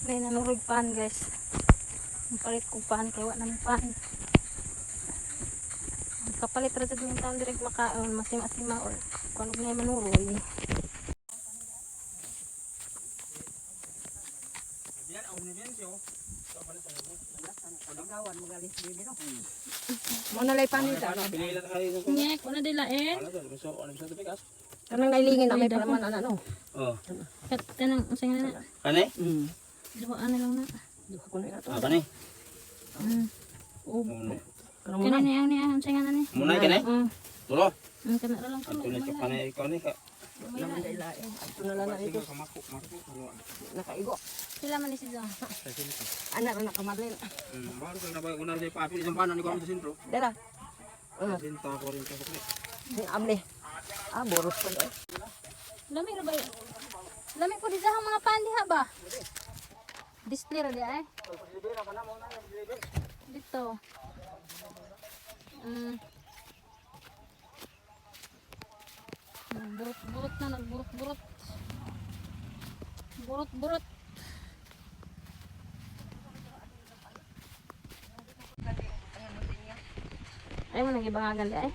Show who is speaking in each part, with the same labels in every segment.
Speaker 1: May nanurog pan, guys. Ang palit kong pan kay wa nang pan. Ang kapalit ra jud yung taon direk makaon masima-sima or kung ano na manuroy.
Speaker 2: Mo na lay paninta.
Speaker 1: Nye, ko na dilain.
Speaker 2: Kanang nailingin na may palaman ana no.
Speaker 3: Oh.
Speaker 1: Kat tanang unsa nga na.
Speaker 3: Kani?
Speaker 1: Duha na lang na.
Speaker 2: Duha ko na ato.
Speaker 3: Ah, kani.
Speaker 1: Oh.
Speaker 3: Muna.
Speaker 2: Kanang
Speaker 1: Kani ni ang niya unsa nga na ni.
Speaker 3: Muna kani? Tulo.
Speaker 1: Ang kana ra lang
Speaker 3: Ato na siya kani kani ka.
Speaker 2: naman dailain. Ato na lang na ito.
Speaker 3: Mako mako.
Speaker 2: Nakaigo.
Speaker 1: Sila man ni si Zong.
Speaker 2: Ana ra nakamarlin.
Speaker 3: Baru ka na ba una sa papel isang paano ni ko sa sentro.
Speaker 2: Dara.
Speaker 3: Sinta ko rin sa sukli.
Speaker 2: Sing amli. Ah, boros pa doon.
Speaker 1: Lami ra ba yun? Lami po di sa mga pan diha ba? Display ra di ay. Dito. Burot-burot na, nagburot-burot. Burot-burot. Ay mo nagibangagan di ay.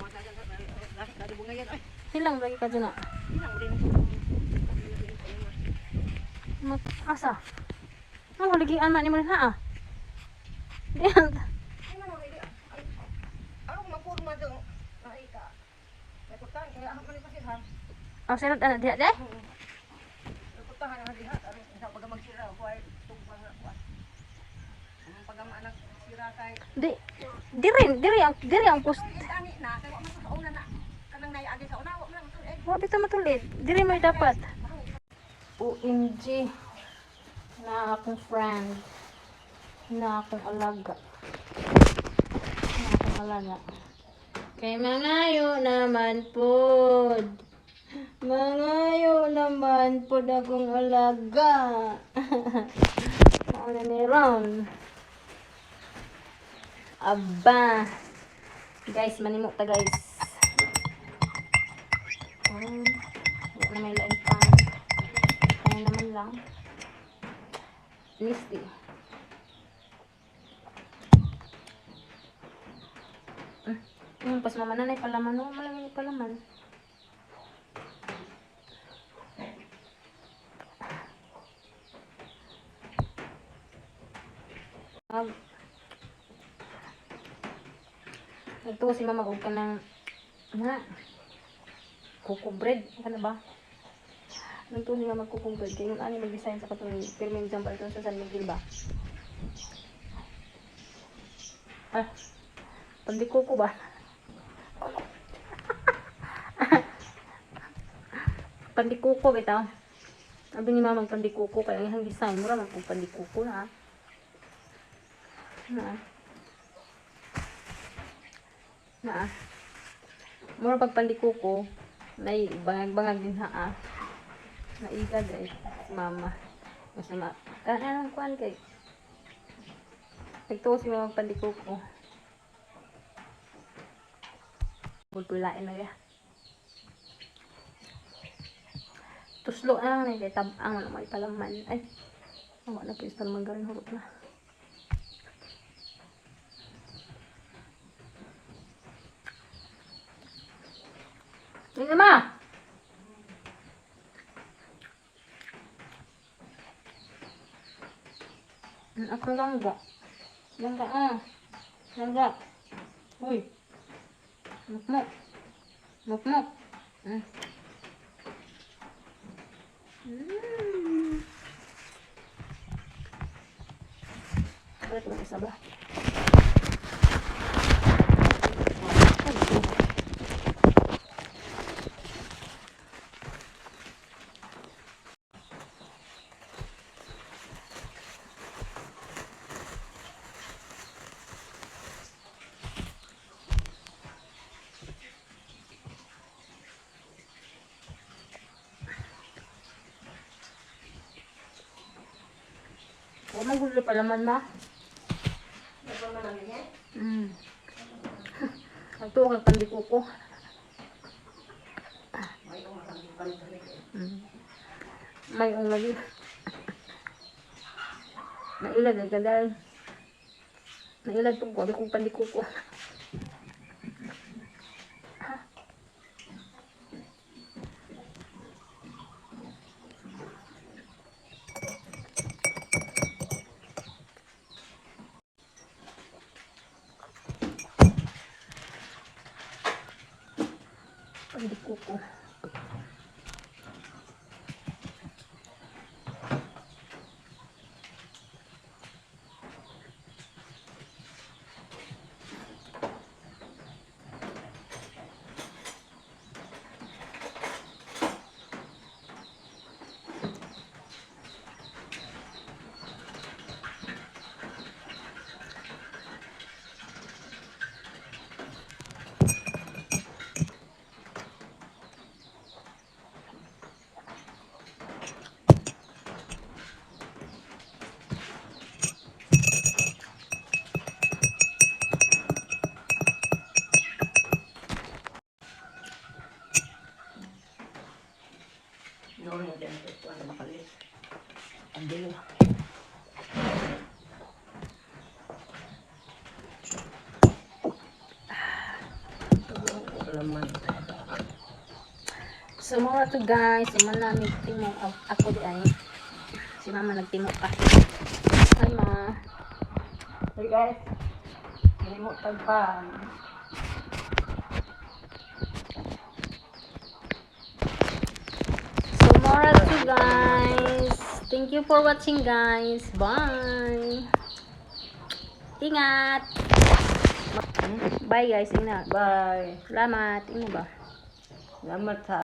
Speaker 1: Silang lagi ka dyan na. Asa? Ang huligi anak ni mo rin ha ah. Diyan.
Speaker 2: Ano mapurma dong? Ay ka. May kutahan kaya ako ni pasirhan.
Speaker 1: Oh, sinod anak diha diha?
Speaker 2: May kutahan ang diha aron sa pag magsira ko ay tugpang na kuan. Ang pag anak sira kay
Speaker 1: Di diri ang post.
Speaker 2: ani na kay wa man to sa una na. Kanang naiagi sa una wa man to eh.
Speaker 1: Wa bitaw matulid. Diri mo dapat. OMG. Na akong friend. Na akong alaga. Na akong alaga. Kay mangayo naman pod. Mangayo naman pod akong alaga. Mauna ni Ron. Aba. Guys, manimo ta, guys. Wala na may lain pan. Kaya naman lang. Listi. Pas mama nanay palaman. No, malami ni palaman. Mag Nagtuo si mama og kanang na coco bread ano ba? Nagtuo si mama coco bread kay yung ani mag-design sa katong pirmi jump ito sa San Miguel ba? Ah, pandi kuko ba? Pandikuko bitaw. Sabi ni mama pandikuko kaya ang iyang design mura man pud pandikuko na. Na. Na. Mura pag pandikuko, nay bangag-bangag din ha. Ah. Naiga guys, si mama. Masama. Anong kuan kay? Nagtuo si mama pandikuko. Pulpulain na ya. Tuslo na lang kay tabang na may palaman. Ay, wala na po isang magaling hurot na. Ay, ma! Ako langga. Langga, ah. Langga. Uy. Mukmuk. Mukmuk. Bakit may isa ba? Huwag mong gulo palaman, ma. Nagtuo kang pandikuko. May ung lagi. Nailad nagkadal. Nailad pug ko, abi kong pandikuko. Pandikuko.
Speaker 2: Noon mo din ito ano makalis. Ang dilo. Laman.
Speaker 1: So mga to guys, man namin timo ako di ay. Si mama nagtimo pa. Hi, ma.
Speaker 2: Hey guys, kalimutan pa.
Speaker 1: So more to guys. Thank you for watching, guys. Bye. Ingat. Bye, guys. Ingat.
Speaker 2: Bye.
Speaker 1: Salamat. Ingat ba?
Speaker 2: Salamat sa